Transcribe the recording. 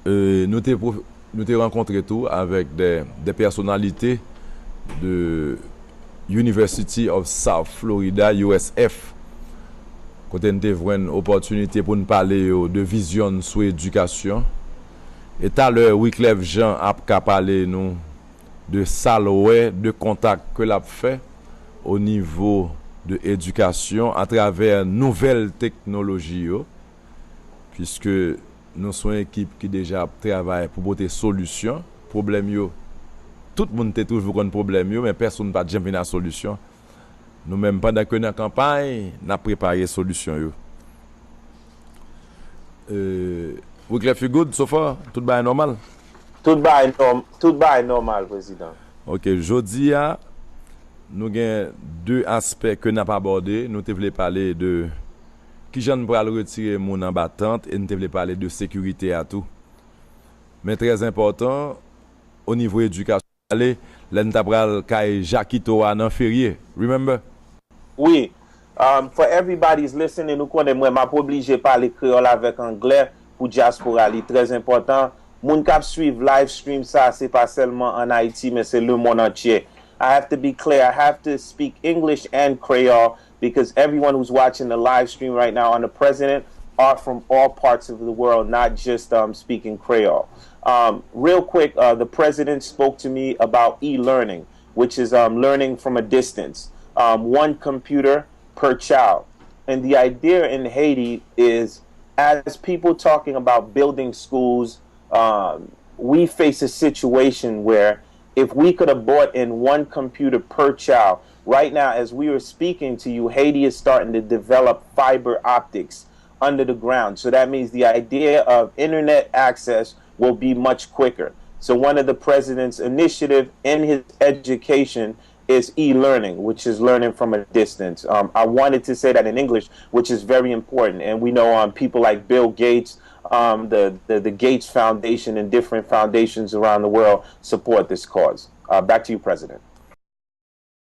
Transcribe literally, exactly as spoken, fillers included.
E, nou te pwo- nou te rankontre tou avèk de, de pèsonalite de University of South Florida, U S F, kote n te jwenn opòtinite pou n pale yo de vizyon n sou edikasyon. E talè, Wyclef Jean ap ka pale nou de sa l wè, de kontak ke l ap fè o nivo de edikasyon atravè nouvèl teknoloji yo, puiske nou se yon ekip ki deja ap travay pou pote solisyon. Pwoblèm yo, tout moun te toujou konn pwoblèm yo, men pèsonn pa t janm vin a solisyon. Nou menm, pandan ke nan kanpay, n ap prepare solisyon yo. E, Wyclef, you good so far? Tout bagay nòmal? Tout bagay nòm, tout bagay nòmal, prezidan. Ok, jodi a, nou gen de aspè ke n ap abòde. Nou te vle pale de kijan n pral retire moun anba tant e n te vle pale de sekirite a tou. Men trè enpòtan, o nivo edikasyon, ale lè n ta pral kay Jakito a nan ferye. Remember? Wi. Um, for everybody's listening, ou konnen mwen m ap oblije pale kreyòl avèk anglè pou dyaspora, li trè enpòtan. Moun k ap swiv live stream sa, se pa sèlman ann Ayiti, men se lemonn antye. I have to be clear, I have to speak English and Creole because everyone who's watching the live stream right now on the president are from all parts of the world, not just um, speaking Creole. Um, real quick, uh, the president spoke to me about e learning, which is um, learning from a distance, um, one computer per child. And the idea in Haiti is as people talking about building schools, um, we face a situation where if we could have bought in one computer per child, right now, as we were speaking to you, Haiti is starting to develop fiber optics under the ground. So that means the idea of internet access will be much quicker. So one of the president's initiative in his education is e-learning, which is learning from a distance. Um, I wanted to say that in English, which is very important. And we know um, people like Bill Gates, um, the, the, the Gates Foundation, and different foundations around the world support this cause. Uh, back to you, President.